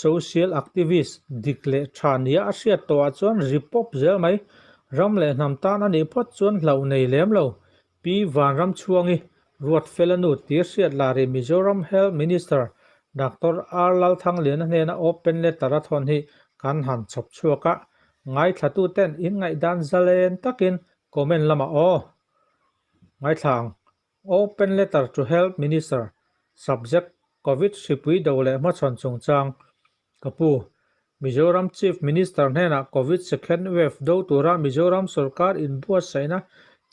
Social activist dik leh tha nia a hriat tawhah chuan ri pawp zel mai. Ram leh hnam tan a nih phawt chuan hlauh nei lem lo. Pi Vanramchhuangi, Ruatfela nu tir hriat lari Mizoram Health Minister Doctor R Lalthangliana hnena open letter a thawn hi kan han chhawp chhuak a, ngaithlatuten inngaihdan zalen takin comment lamah aw. Ngaithla ang. Open letter to Health Minister, Subject, Covid hripui do leh hmachhawn chungchang, Ka pu, Mizoram Chief Minister hnenah Covid second wave do tura Mizoram sorkar inbuatsaihna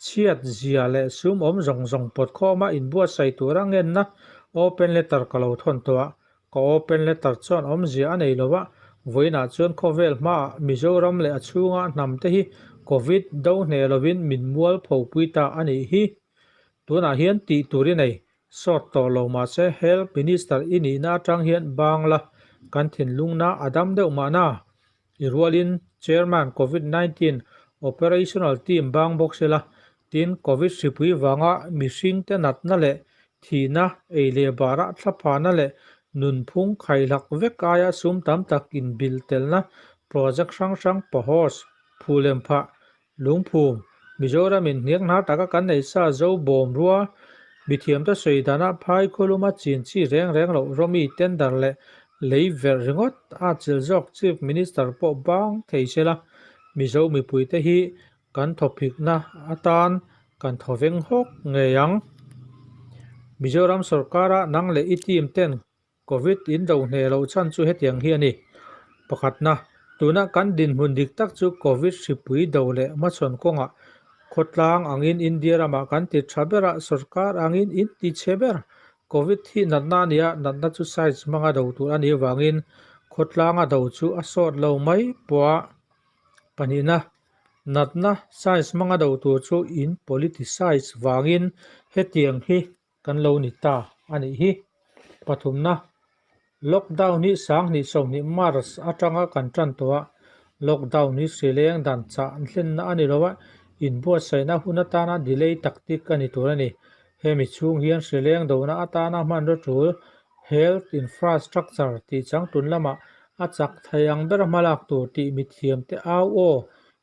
chhiat zia leh sum awm zawng zawng pawtkhawma inbuatsaih tura ngenna open letter ka lo thawn tawh a. Ka open letter chuan awmzia a nei lo a, vawiinah chuan khawvel hmaah Mizoram leh a chhunga hnamte hi Covid do hneh lovin min mual phopui ta a nih hi. Tunah hian tih tur i nei sawt tawh lo mahse Health Minister i nihna atang hian Bangla kan thinlungna a dam deuh mahna. I rualin Chairman Covid 19 Operational Team bang bawk sela, tin Covid hripui vanga mihringte natna leh thihna, ei leh barah thlaphana leh nunphung khaihlak vek aia sum tam tak inbilh telna project hrang hrang pahawrs, phulem phah Lungphum, Mizoram in hniak hnar taka kan nei sa zo bawm rua, mithiamte sawi dana phai khawluma chin chi reng reng loh Romi tender leh lei verh ringawt a chil zawk Chief Minister pawh bang thei se la, Mizo mipuite hi kan thawphikna atan kan thawveng hawk ngei ang. Mizoram sorkara nang leh i team ten Covid in do hneh loh chhan chu hetiang hi a ni. Pakhatna, tuna kan dinhmun dik tak chu Covid hripui do leh hmachhawn kawngah khawtlang angin India ramah kan ti tha ber a, sorkar angin in ti chhe ber. Covid hi natna a ni a, natna chu science hmanga do tur a nih avangin khawtlanga do chu a sawt lo mai pawh a. Pahnihna, natna science hmanga do tur chu in politicize vangin hetiang hi Kan lo ni ta a nih hi. Pathumna, Lockdown hi 2020 March atanga kan tan tawh a, lockdown hi hrileng dan chah hlenna a ni lo a, inbuatsaihna hun atana delay tactic a ni tur a ni. Hemi chhung hian hrileng dona atana hmanraw tul health infrastructure tih changtun lamah a chak thei ang ber hmalak tur tih mithiamte au aw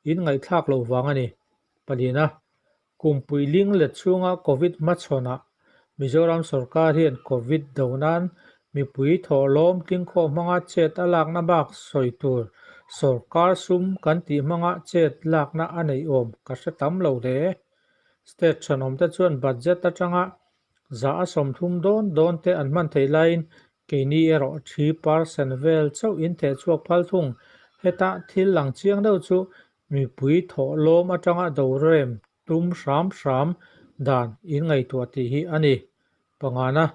in ngaihthlak loh vang a ni. Palina, Kumpui ling let chhunga Covid hmachhawnah Mizoram sorkar hian Covid do nan mipui thawhlawm tlingkhawh hmanga chet a lakna bak sawi tur sorkar sum kan tih hmanga chet lakna a neih awm ka hre tam lo hle. State thenawmte chuan budget atanga 30% dawn dawn te an hman theih laiin keini erawh 3% vel chauh in thehchhuak phal thung. Heta thil lang chiang deuh chu Mipui thawhlawm atanga dorem tum hram hram dan in ngaihtuah tih hi a ni. Pangana,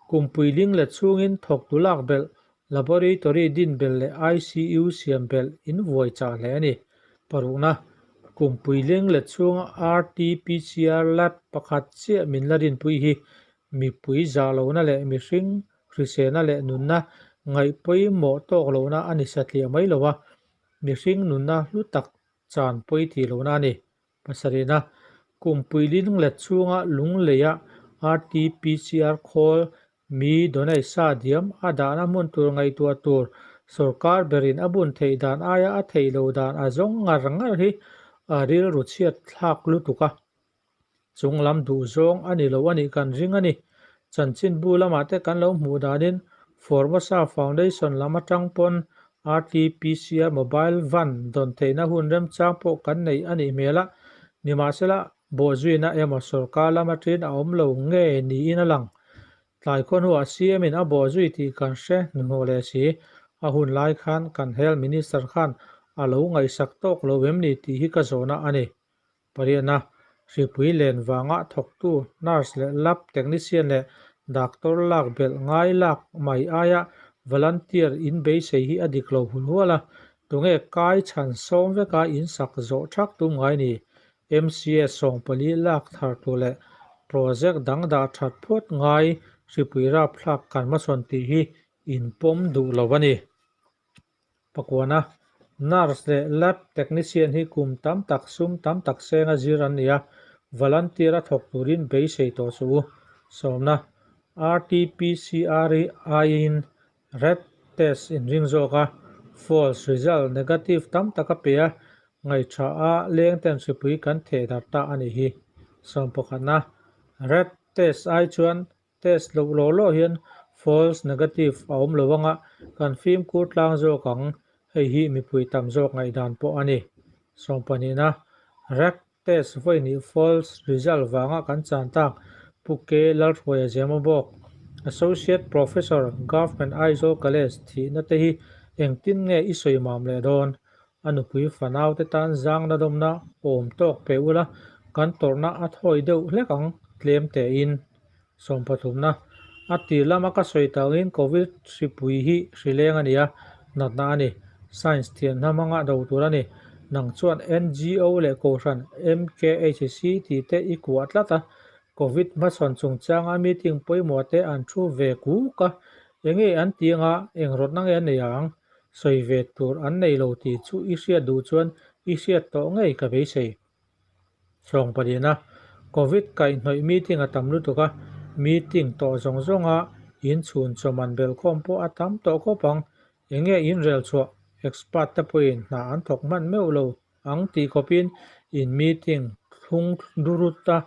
Kumpui ling let chhungin thawktu lak belh, laboratory din belh leh ICU siam belh in vuai chah hle a ni. Parukna, Kumpui ling let chhunga RT-PCR lab pakhat chiah min la rinpui hi mipui zah lohna leh mihring hrisena leh nunna ngaih pawimawh tawk lohna a ni satliah mai lo a, Mihring nunna hlu tak chan pawi tih lohna a ni. Pasarihna, Kumpui linglet chhunga lungleia RT-PCR khawl mi donate sa diam a dahna hmun tur ngaihtuah tur sorkar berin a bun theih dan aia a theih loh dan a zawng ngar ngar hi a rilru chhiat thlak lutuk a. Chung lam duh zawng a ni lo a nih kan ring a ni. Chanchinbu lamah te kan lo hmuh danin Formosa Foundation lam atang pawn RT-PCR mobile van dawn theihna hun remchang pawh kan nei a nih hmel a, nimahsela bawhzuina emaw sorkar lam atangin a awm lo nge niin a lang. Tlai khaw hnuah CM in a bawhzui tih kan hre hnuhnawh leh si. A hun lai khan kan Health Minister khan a lo ngaihsak tawk lo em ni tih hi ka zawhna a ni. Pariatna, hripui len vanga thawktu nurse leh lab technician leh doctor lak belh ngai lak mai aia volunteer in beisei hi a dik lo hul hual a, tunge kai chhan sawm veka in sak zawh thak tum ngai ni? MCA 14 lak thar tur leh project dang dah that phawt ngai hripui rapthlak kan hmachhawn tih hi in pawm duh lo a ni. Pakuana, Nurse leh Lab Technician hi kum tam tak sum tam tak senga zir an ni a, volunteer a thawk turin beisei tawh suh u. Sawmna, RTPCR aiin Red test inring zawk a, false result negative tam tak a pe a, ngaihṭha a leng ten hripui kan theh darh ta a nih hi. Sawmpakhatna, Rat test ai chuan test loh law law hian false negative a awm lo anga kan fimkhur tlang zawk ang, hei hi mipui tam zawk ngaihdan pawh a ni. Sawmpahnihna, Rat Test vawi nih false result vanga kan chan tak Pu K. Lalhruaia Zema bawk, Associate Professor, Government Aizawl College thihna te hi engtin nge i sawi mam leh dawn? A nupui fanau te tan zangna dawmna awm tawk pe ula kan tawrhna a thawi deuh hlek ang tlem tein. Sawmpathumna, A tir lama ka sawi tangin Covid hripui hi hrileng a ni a, natna a ni. Science thiamna hmanga do tur a ni. Nang chuan NGO leh Kohhran MKHC tih te i kuah tlat a, Covid hmachhawn chungchanga meeting pawimawh te an thu ve kuk a, enge an ti anga eng rawtna nge an nei ang? Sawi ve tur an nei lo tih chu i hriat duh chuan i hriat tawh ngei ka beisei. Sawng paliana Covid kaihhnawih meeting a tam lutuk a, meeting tawh zawng zawnga inchhun chawman belhkhawm pawh a tam tawh khawp ang. Enge inrel chhuah expert te pawhin hna an thawk hman meuh lo ang tih khawpin in meeting thlung durut a,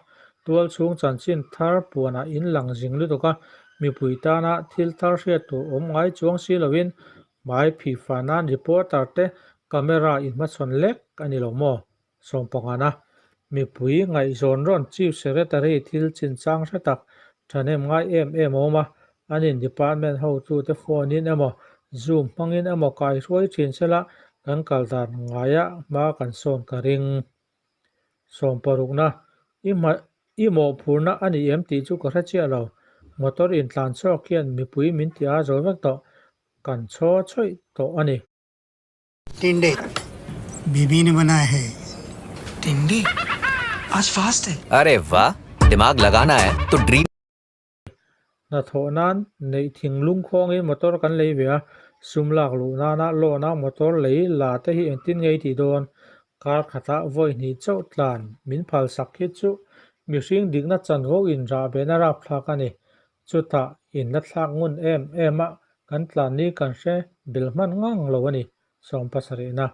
tual chhung chanchin thar puanah in lang zing lutuk a, mipui tana thil thar hriat tur awm ngai chuang si loin hmai phihfah nan reporter te camera inhmachhawn lek a ni lo maw? Sawmpangana, mipui ngaihzawn rawn Chief Secretary thil chinchang hre tak thahnem ngai em em a awm a, an in department hotute phone in emaw zoom hmangin emaw kaihruai thin sela kan kal dan ngaia hma kan sawn ka ring. Sawmparukna, i hma i mawhphurna a ni em tih chu ka hre chiah lo, motor intlan chhuak hian mipui min ti a zo vek tawh, kan chhaw chhawih tawh a ni. टिंडे बीबी ने बनाया है टिंडे आज फास्ट है अरे वाह दिमाग लगाना है तो dream Hnathawh nan neih thinglung khawngin motor kan lei ve a, sum lak luh nana loan a motor lei la te hi engtin ngei tih dawn? Kar khatah vawi hnih chauh tlan min phal sak hi chu mihring dikna chanvo inrah behna rapthlak a ni. Chutah in la thlak ngun em em a, kan tlan ni kan hre bel hman ngang lo a ni, sawmpasarihna.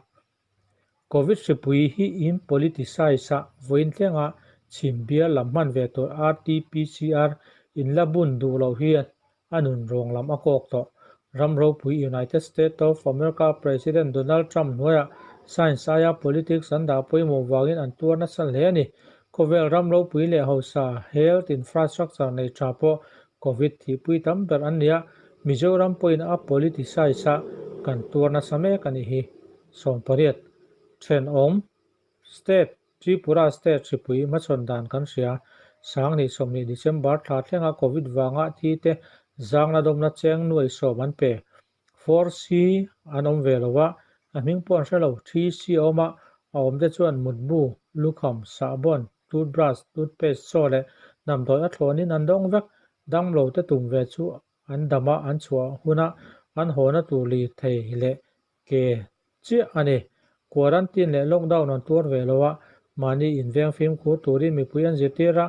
Covid hripui hi in politicize a, vawiin thlenga chhim bial lam hman ve tur RTPCR in la bun duh loh hian a nun rawng lam a kawk tawh. Ram ropui United States of America President Donald Trump hnuaiah science aia politics an dah pawimawh vangin an tuar nasa hle a ni. Khawvel ram ropui leh hausa health infrastructure nei tha pawh Covid thihpui tam ber an nia, Mizoram pawhin a politicize a kan tuar nasa mek a nih hi. Sawmpariat, Thenawm State, Tripura State hripui hmachhawn dan kan hria. Sangni 20 December thla thlenga Covid vanga thi te zangna dawmna cheng nuai sawm an pe. 4C an awm ve lo a, a hming pawh an hre lo. 3C a awm a, a awm te chuan mutbu, lukham, sahbawn, toothbrush, toothpaste, chaw leh damdawi a thlawnin an dawng vek. Damlo te tum ve chu an dam a, an chhuah huna an hawna tur lirthei leh ke chiah a ni. Quarantine leh lockdown an tuar ve lo a, mahni inveng fimkhur turin mipui an zirtir a,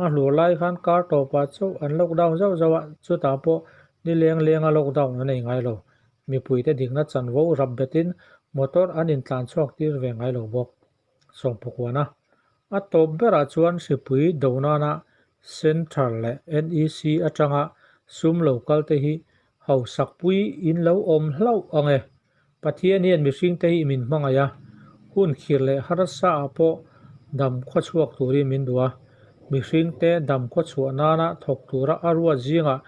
a hlur lai khan kar tawpah chauh an lockdown zauh zauh a, chutah pawh ni leng lenga lockdown an ei ngai lo. Mipuite dikna chanvo rap betin motor an intlan chhuak tir ve ngai lo bawk. Sawmphakuana, A tawp berah chuan hripui do nana Central leh NEC atanga sum lo kal te hi hausakpui in lo awm hlauh ang e. Pathian hian mihringte hi min hmangaih a, hun khir leh harsa ah pawh dam khawchhuak turin min duh a. Mihringte dam khawchhuah nana thawk tura a ruat zingah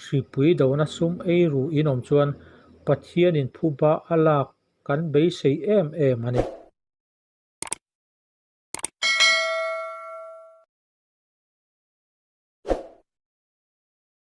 hripui dona sum ei ru in awm chuan Pathianin phuba a lak kan beisei em em a ni.